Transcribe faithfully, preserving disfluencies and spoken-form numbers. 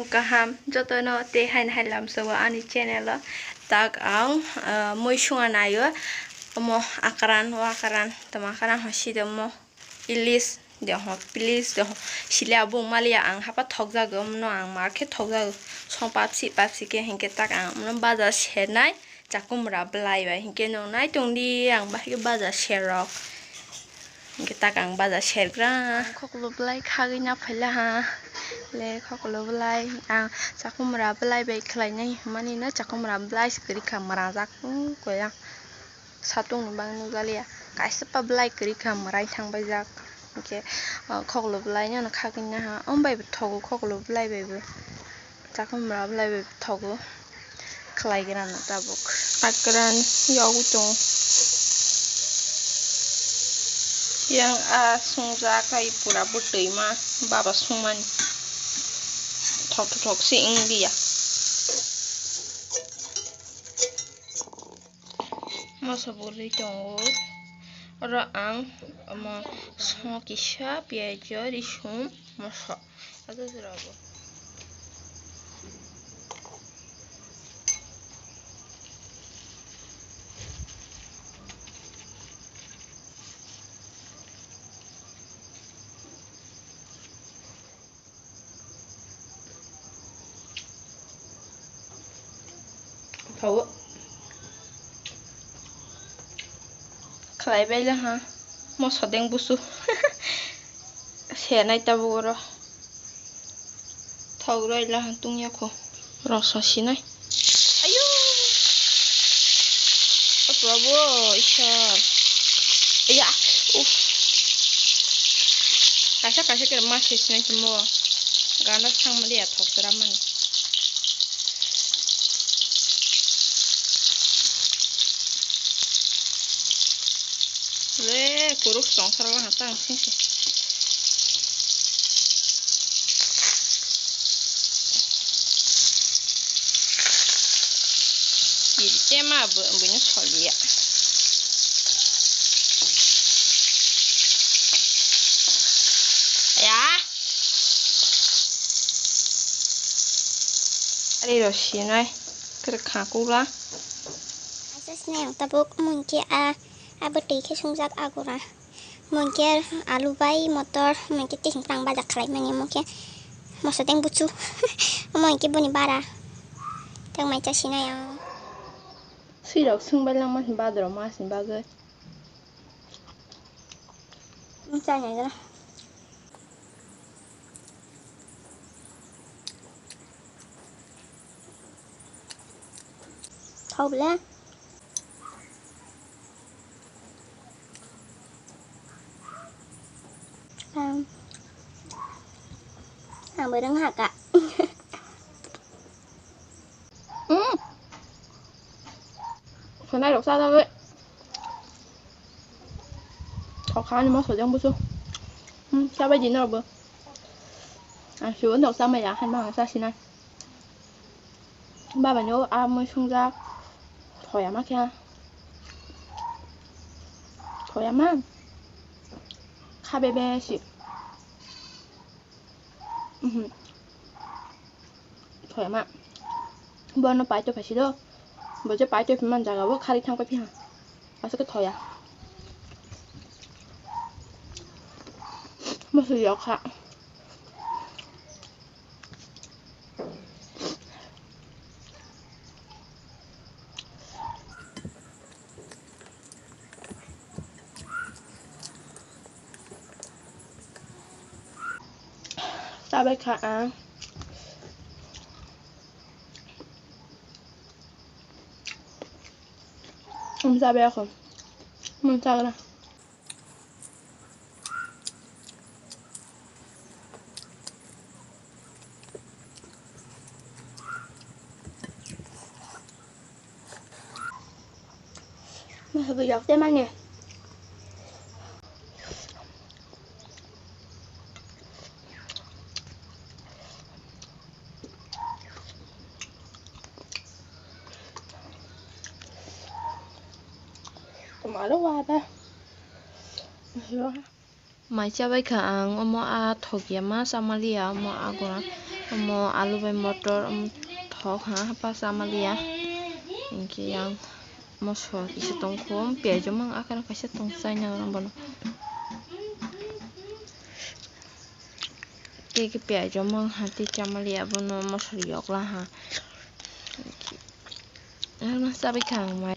Kaham jotono tei haino hai lamsao ani channel o tak ang, ah, mui sunga naio. Omo akran, o akran, tamo akran hosi de omo ilis de ho, pilis de ho. Sile abo wng maliya ang hapa thokjago, omono ang mar khe thokjago. Song papsi papsi khe hinkhe tak ang omono baja sernai. Chakumra bwlai bai hinkhe nwng nai tongdi, ang bahai khe baja serrok. Hinkhe tak ang baja sergra. Khoklo bwlai khagwi na phaila ha. Le khoklo bwlai ang chakumra bwlai bai khlainai hwnmani no chakumra bwlai se kwrwi kha mwrajak. Hmm, koya. Satung ni bang nukjaliya. Kaisa pa bwlai kwrwi kha mwrai thangbaijak. Hinkhe, ah, khoklo bwlai no khagwi na ha. Om bai bo thogo khoklo bwlai bai bo. Chakumra bwlai bai thogo khlai gra no tabuk. Akran yago tongo. Yang a sungjak ai pura bwtwi ma baba sungmani. Thok thok si wng liya. Moso bo rwi tongo. Oro ang omo songwi kisa piyaj, risum, moso. Ado jora bo. Thago. Khlai bai le ha. Moso deng busu. Senai tabuk oro. Thok roi la ha tungya kho. Rok sa sinai. Ayo! O Prabhu, Ishwar. Iya, uff. Kaisa kaisa khe ma se sinai tongmo. Gana thangma liya thok tera mani. Le, kuruk songsar wahang tang sing sing. Kiri tema bu, buino soliya. Ya. Ari ro sinai, kere khakula. Asa sinai ang tabuk mungki a, a bwtwi khe sungjak agura. Mungke alu bai motor, mungke tihing tang bajak khlai mani, mungke moso teng buchu. Omo hingke boni bara. Tang mai cha sinai ang. Sui rok sung bai lang ma sin badro ma sin bagwi. Chai nai gra. Thau bwle. Ang, ang bo rwng ha ka. Mm. Khwnai rok cha jagwi. Thok kha ani moso jang busu. Hmm, cha bai di norok bo. Ang sibo nok cha maya, han bang cha sinai. Baba ni o a mui sungjak. Thoya ma khe. Thoya ma. Kha bebe si. Mhm. Thoya ma. Bono paito phaisi do. Bo je paito phi man jaga bo khari thang pai phi ha. Aswk khe thoya. Moso yok kha. Chabai kha ang. Ang chabai kho. Mung chagra. Masa bujak te mane. Mai chabai kha ang, omo a thok ya ma, chamaliya omo agora. Omo alu bai motor, omo thok ha, hapa chamaliya. Hinkhe yang mosor kisa tongkho, piyaj o mang akhar kaisa tong chaina bono. Tei khe piyaj o mang ha, tei chamaliya bono mosor yokla ha. Ano chabai kha ang mai.